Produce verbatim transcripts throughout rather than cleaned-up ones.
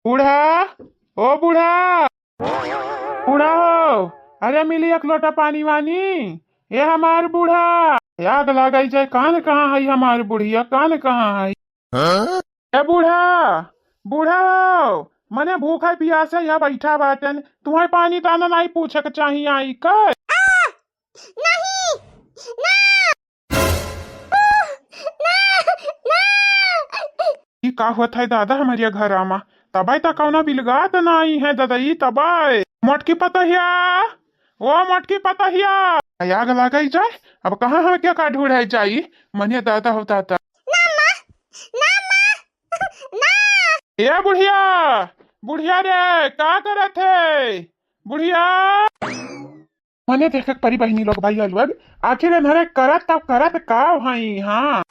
बूढ़ा, ओ बूढ़ा, बूढ़ा हो, अरे मिली एक लोटा पानी वानी। ए हमार बूढ़ा, आग लागई जाए, कान कहाँ है हमार बुढ़िया, कान कहाँ है? हाँ? ए बूढ़ा, बूढ़ा हो, मने भूख है पियास है, यहाँ बैठा बाटन, तुम्हें पानी ताना नाई पूछे के चाही आई का? आ, नहीं, ना, उह, ना, ना। ई का होत है दादा हमरिया घरा मा? तबाय त कौनो बिलगात नाई है दादा, ई तबाय। मोटकी पतोहिया, ओ मोटकी पतोहिया, आग लागई जाए, अब कहाँ हम क्या का ढूंढे जाई? मने दादा हो दादा। ना अम्मा, ना अम्मा, ना। ए बुढ़िया, बुढ़िया रे, का करत है? बुढ़िया। मने देखे के परी बहिनी लोग, भाई लोग, आखिर एन्हरे करत तब करत का भाई, हाँ।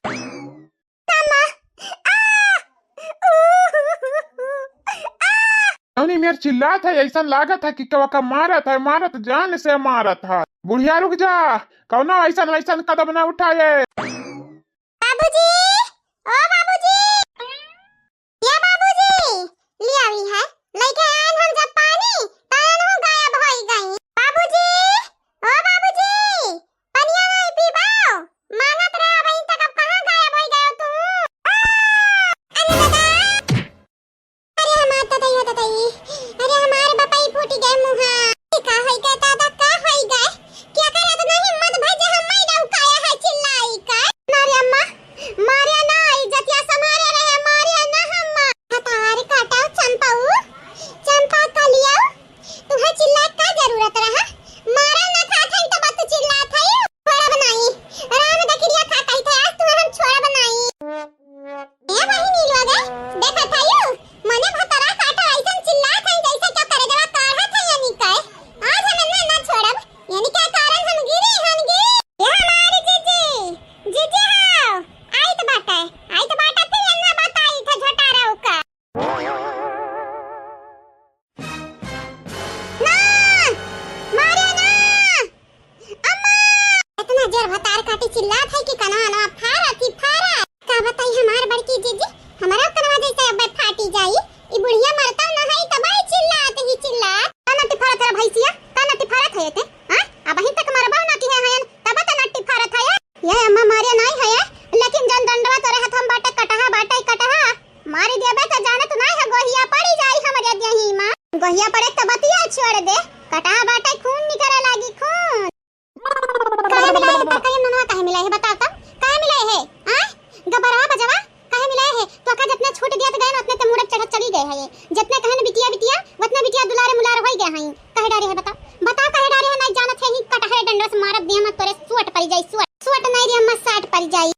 अम्मा, आ, ऊ, आ। जौनी मेर चिल्लात है, ऐसन लागत है कि केहू का मारत है, मारत जान से मारत है। बुढ़िया रुक जा, कौनो ऐसन वैसन कदम ना उठाए। बाबूजी, ओ बाबूजी, ए बाबूजी, लियावी है, लइके आएन हम जब पानी, त एनहू गायब होई गई। बाबूजी, ओ बाबूजी, पनिया नाई पीबो? मांगत रहे अबहीं तक, अब कहाँ गायब होई गयो तू? आ! अरे दादा! अरे हमार ततई हो ततई, अरे हमार बपई फूटी गए मुहा। ई का होई गए दादा, का होई गए? केकर एतना हिम्मत भई जे हम्मई डौकाया है चिल्लाई के? मारे अम्मा, मारे ना, इज्जतिया संभारे रहे, मारे ना अम्मा। भतार काटा चंपाऊ, चंपा कलियाऊ, तुहे चिल्लाए का जरूरत रहा? मारा ना खात हई तब तू चिल्लात हई। छोड़ब नाई, राम दकिरिया खा कही थे, आज तुहे हम छोड़ब नाई। ए बहिनी लोग, देखत हयू, मने भतरा काटो अइसन चिल्लात हई, जइसे क्या करेजवा काढ़त हई यानी के। आज हम इन्हें ना छोड़ब, यानी के कारण हम गिरी, हम गिरी। ए हमारी जीजी, जीजी हो, आइत बाटे, आइत बाटे, फिर इन्हें बताई थे झोटारा उका। ना, मारे ना। अम्मा! इतना जोर भतार काटी चिल्लात है कि कनवा नवा फारत ही फारत। का बताई हमार बड़की जीजी, हमारा कनवा जैसे अब्बे फाटी जाई। ई बुढ़िया मरता ना है, तब आई चिल्लात ही चिल्लात। का नट्टी फारत है भैंसिया? का नट्टी फारत है ते? हाँ? अबहीं तक मरबा ना की है हयन, तब त नट्टी फारत है। ये अम्मा मारे नाई है, लेकिन जन डंडवा तोरे हाथ में बाटे कटहा, बाटे कटहा। मारी देबे त जानत नाई है, गोहिया पड़ी जाई हमरे देही मा। गोहिया पड़े त बतिया छोड़ दे, कटहा बाटे खून निकरे लागी खून। काहे मिलाए है, काहे ननवा काहे मिलाए है, बताओ तब, काहे मिलाए है? आय? गबरवा बजवा काहे मिलाए है? तो का जितने छूट दिया त गए ना, उतने ते मुड़क चढ़त चली गए है ये। जितने कहन बिटिया बिटिया, उतने बिटिया दुलारे मुलार होई गए हैं। काहे डारे है बताओ, बताओ काहे डारे है, नहीं जानत है ही कटहरे डंडा से मारब दिया मत तोरे सुअट पड़ी जाई, सुअट, सुअट नहीं रे अम्मा साट पड़ी जाई।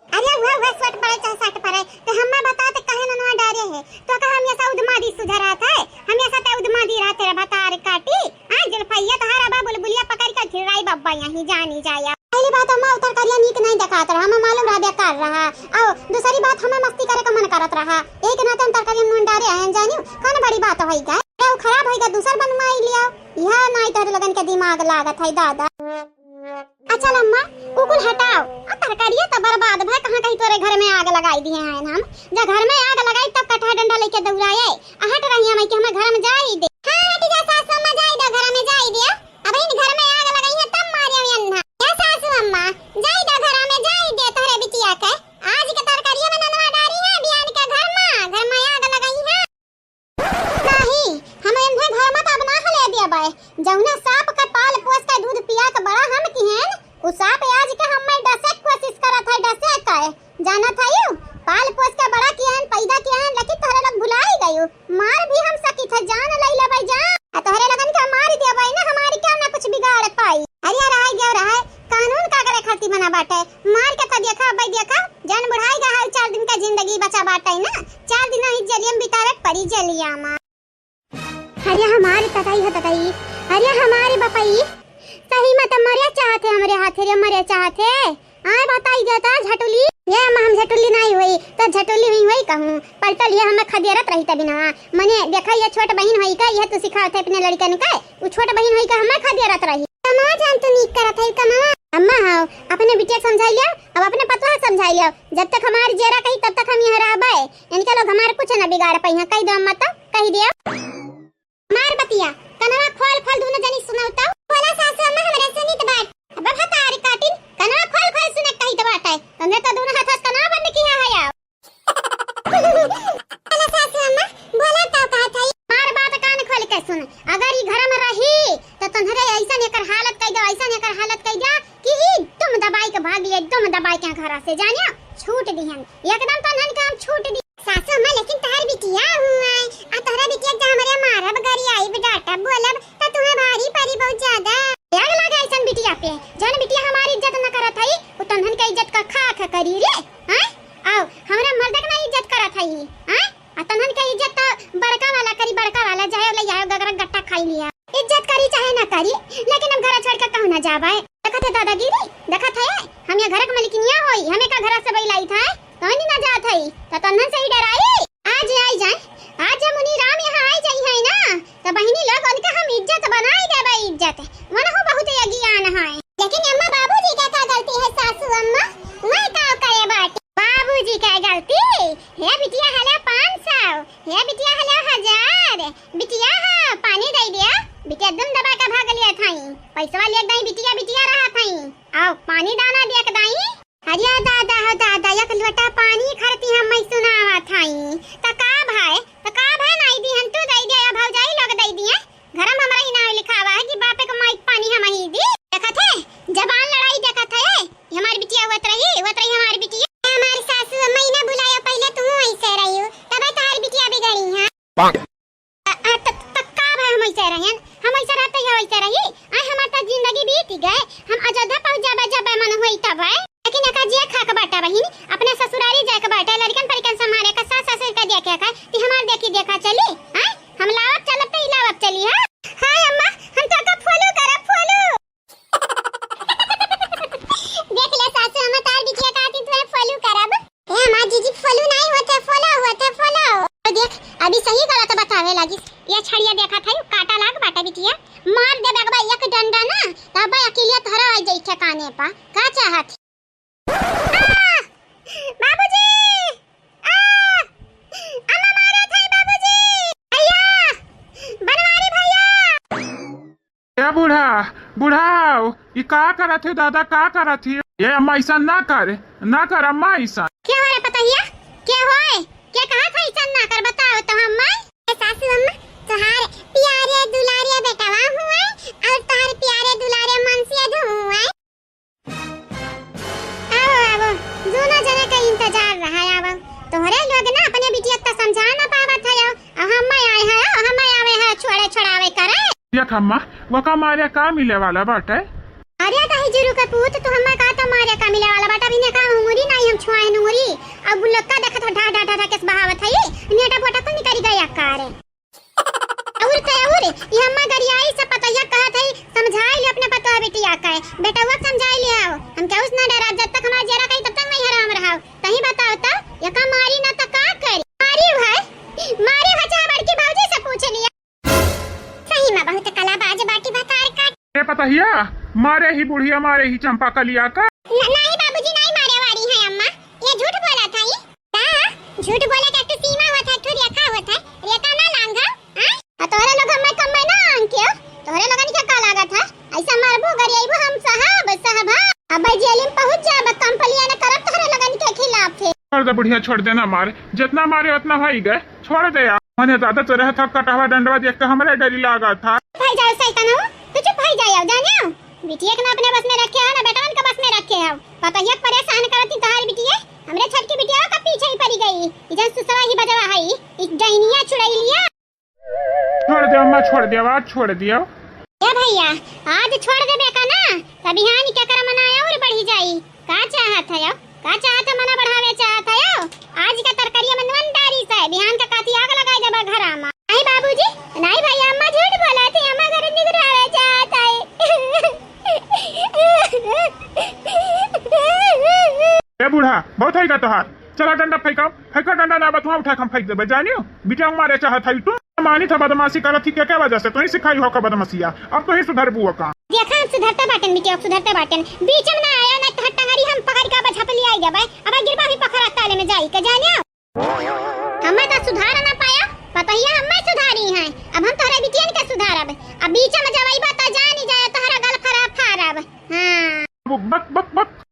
अरे हुआ हुआ सुअट पड़े चाहे साट पड़े, तो हम्मा बताओ तो काहे ननवा डारे है? तो का हम ऐसा उदमादी सुझा रहत है, हम ऐसा ते उदमादी रहते रे भतार काटी। आ जुल्फैया तोहार अबा बुलबुलिया पकड़ के खिराई बब्बा यहीं जानी जाया। पहली बात अम्मा उतर करिया नीक नहीं देखात रहा, हमें मालूम रहा बेकार रहा। आओ दूसरी बात हमें मस्ती करे का मन करत रहा, एक नाते हम तरकारी नून डारे आयन जानियो, कौन बड़ी बात होई गए? ए, उ खराब होई गए, दूसर बनवाई लियाओ। यह नाई तोहरे लगन के दिमाग लागत है दादा। अच्छा लम्मा, उ कुल हटाओ। आ तरकारिया तो बर्बाद भय, कहाँ कहीं तोरे घर में आग लगाई दिए हैं हम। जा घर में आग लगाई तब कटहा डंडा लेके दौड़ाए। आ हट रही हम कि हमें घर में जाई दे। हाँ हट जा सास अम्मा, जाई दे घर में जाई दे। अब इन घर में आग लगाई है तब मारे अन्ना। या सासू अम्मा, जाई दे घर में जाई दे तोहरे बिटिया के। आज के तरकारिया में ननवा डारी है बियान के घर में, घर में आग लगाई है। नहीं, हम एन्हे घर में त अब ना हले देबै। जौने साँप के पाल पोस के दूध पिया के बड़ा हम किहेन, उ साँप आज के हम्मे डसे के कोशिश करत है, डसे के। जानत हयू, पाल पोस के बड़ा किहेन, पैदा किहेन, लेकिन तोहरे लोग भुलाई गयू। मार भी हम सकित है, जान लई लेबै जान। आ तोहरे लोगन के मार देबै ना, हमारी क्यों ना कुछ बिगाड़ पाई। अरे रहे गयो रहे, कानून का करे खातिर बना बाटे? मार के तो देखा, अबै देखा, जन बुढ़ाई गया है, चार दिन का जिंदगी बचा बाटे ना, चार दिन ही जेलियम बितावे के पड़ी जेलिया मा। अरे हमारे ततई हो ततई, अरे हमारे बपई, सही में तो मरे चाहते हमरे हाथे रे, मरे चाहते। आए बताई देता झटुली। ये अम्मा हम झटुली नहीं हुई, तो झटुली हुई हुई कहूँ। पलटल ये हमें खदेरत रही तभी ना। मने देखा ये छोट बहिन होई का, ये तू सिखावत है अपने लड़कन का। उ छोट बहिन होई का हमें खदेरत रही। कमा जान तू नीक करत है, कमा। अम्मा हाँ, अपने बिटिया के समझाई लिया, अब अपने पतोह के समझाई लिया। जब तक हमार जेरा कही तब तक हम यहाँ रहबे। इनके लोग हमारे कुछ न बिगाड़ अरे पहिया कहि देउ अम्मा, त कहि देउ। मार बतिया, कनवा खोल खोल दुनो जनी सुनउ त। बोला सासु अम्मा, हमरे सुनित बाट। अब भतार काटिन, कनवा खोल खोल सुने कहित बाटे। तन्ने त दुनो हाथ से कनवा बंद किहा है याउ। बोला सासु अम्मा, बोला त कहत हई। मार बात कान खोल के सुन। अगर ई घर में रही, त तन्हरे अइसन एकर हालत कइ देउ, अइसन एकर हालत कइ देउ कि ई दुम दबाइ के भाग लिए, दुम दबाइ के घरा से, जानियो, छूट दिहन। एकदम तन्हन के हम छूट दी। सासु अम्मा, लेकिन तोहार बिटिया हुआँ, आ तोहरा बिटिया के हमरे मारब, गरियाइब, डाँटब, बोलब, त तुहें भारी परी बहुत ज्यादा। आग लागे अइसन बिटिया पे, जउन बिटिया हमार इज्जत न करत हई, उ तन्हन के इज्जत का खाक करी रे, हैं? आउ, हमरा मर्द के ना इज्जत करत हई, हैं? आ तन्हन के इज्जत त बड़का वाला करी, बड़का वाला, जाए ले आयो गगरा गट्टा खाइ लिया। इज्जत करी चाहे ना करी, लेकिन हम घर छोड़ के कहूँ ना जाबे। देखत है दादागिरी, देखत है, हम ये घर के मलिकिनिया होई, हमें का घर से बैलाइत है, कहूँ ना जात है, त तन्हन से ही डराई। आज आई जाए, आज जब मुनि राम यहाँ आई जाई है ना, त बहिनी लोग उनका हम इज्जत बनाई देबे, इज्जत। वनहु बहुत अगियान है। लेकिन अम्मा, बाबूजी का का गलती है सासू अम्मा? वह का करे बाटी? बाबूजी का गलती? हे बिटिया, हला पाँच सौ, हे बिटिया, हला हजार। बिटिया, हाँ, पानी दइ दिया। बिटिया, दुम दबा के भाग लिया थाई। पैसवा लेके दाई, बिटिया, बिटिया रहा थाई। आउ, पानी दाना दिया के दाई। अरे दादा हो दादा, एक लोटा पानी खरती हम मैं सुनावा थाई। त का भाई, त का भाई नाई दी हम, तू दइ दिया या भौजाई लोग दइ दिए। घर में हमरा ही नाम लिखावा है कि बापे के माई के पानी हम ही दी। देखत है, जबान लड़ाई देखत है। ये हमारी बिटिया हुआ त रही, हुआ त रही हमारी बिटिया। हमारी सासू अम्मा ही ना बुलायो, पहले तू ऐसे रही हो, तब तोहारी बिटिया बिगड़ी है। आ, आ, त, त का भा हम अइसे रहेन? हम अइसे रहते ही अइसे रही? आय, हमार त जिंदगी बीत गए। हम अयोध्या पहुँच जाबे, जाबे मन होई तब है। लेकिन एका जे खाक बाटा बहिन, अपने ससुरारी जाए के बाटे, लड़कन परिकन संभारे का, सास ससुर का देखे का, ती हमार देखी देखा चली, आय? हम लावत चलब त ई लावत चली, हाँ? हाँ अम्मा, हम तो का follow करब, follow। देख ले सासू, हम तार बिटिया का आती तुहे follow करब। ए हमार जीजी, follow नाई होते, follow होते, follow। तो देख, अभी सही गलत बतावे लागिस। ये छड़िया देखा था, यू काटा लाग बाटा बिटिया। मार देबे एक बार एक डंडा ना, तब अकेलिया तोहरा आ जाई ठिकाने पा। का चाहत? आ! बाबूजी! आ! अम्मा मारत है बाबूजी! भैया! बनवारी भैया! ए बूढ़ा, बूढ़ा, ई का करत है दादा, का करत है? ए अम्मा, अइसन ना कर, ना कर अम्मा अइसन। के हो रे पतहिया? के होए? के कहत है अइसन ना कर, बताओ तो अम्मा। ए सासू अम्मा, तोहार प्यारे दुलारे बेटवा हुए और तोहार प्यारे दुलारे मनसेधू हुए। आवो, आवो, दूनो जने के इंतजार रहा, आवो। तोहरे लोग ना अपने बिटिया त समझा ना पावत है, आओ, अब हम आए हैं, आओ, हम आवे हैं, छोड़े छोड़ावे करे। देख अम्मा, वका मारे का मिले वाला बाटे? अरे दही जुरू के पूत, तू हम्मा का तो मारे का मिले वाला बाटे, अभी ने का उंगरी नाई हम छुआए नूरी। अब उन लोग का देखत हो ढा ढा ढा ढा केस बहावत है, नेटा पोटा कुल निकल गया का रे। और ते और, ई हम्मा गरियाई से पतोहिया कहत है, समझाई ले अपने पतोह बिटिया के, बेटवा के समझाई ले आओ। हम केहू से ना डराब, जब तक हमार जेरा कही तब तक नहीं हराम रहाव। तही बताओ तो, एका मारी ना तो का करी? मारी भाई, मारी भाई, चाहे बड़की भौजी से पूछ लिया। सही में बहुत कलाबाज बाटी भतार काट। ए पतोहिया, मारे ही बुढ़िया, मारे ही चंपा कलिया का। न-, नहीं बाबूजी, नहीं मारे वाली है अम्मा, ये झूठ बोला था ये। का? झूठ बोले के एक ठो सीमा होत है, एक ठो रेखा होत है, रेखा ना लांघा, हाँ? आ तोहरे लोग हम्मे कम्मे ना आंके हो, तोहरे लोगन के का लागत है? ऐसा मारबो, गरियाइबो हम साहब, साहब, हाँ। अब जेल में पहुँच जाब, कंप्लेन करब तोहरे लोगन के खिलाफ फिर। छोड़ दे बुढ़िया, छोड़ दे ना मार, जितना मारे उतना होई गए, छोड़ दे यार। मने दादा तोरे हाथ कटावा डंडवा देख के हमरे डरी लागत था। भाई जाओ सैतान हो, तू चुप भाई जाओ, जानियो। बिटिया के ना अपने बस में रखे हो, ना बेटवन के बस में रखे हो। पतोहिया के परेशान करती तोहार बिटिया, हमरे छोटकी बिटिया का पीछे ही पड़ी गई। ई जन सुसवा ही बजवा है, ई डैनिया चुड़ैलिया। छोड़ दे अम्मा, छोड़ दे, आवाज छोड़ दियो। ए भैया, आज छोड़ देबे का ना, त बिहान के कर मना और बढ़ी जाई। का चाहत है यो? का चाहत है, मना बढ़ावे चाहत है यो? आज का तरकारिया में नून डारी से, बिहान का काती आग लगाई देबा घरा में। नहीं बाबूजी, नहीं भैया, अम्मा झूठ बोलत है, अम्मा घर निगरावे चाहत है। ए बूढ़ा, बहुत होइगा तोहार। चला डंडा फेंका, फेंका डंडा ना बतुआ उठा के हम फेंक देबे, जानियो? बिटिया मारे चाहत है तू, मानी था बदमाशी करत थी, के, के वजह से तू ही सिखाई हो का बदमाशिया, अब तू ही सुधरबू का। देखा हम सुधरते बाटन बिटिया, सुधरते बाटन, बीच में ना आया ना तो टंगरी हम पकड़ के अब झपली आई देबे, अब गिरबा भी पखरा ताले में जाई के, जानियो? हमें तो सुधार ना चमचवई बा त जानी जाए तोहरा गल फरा फारब। हाँ। बक, बक, बक।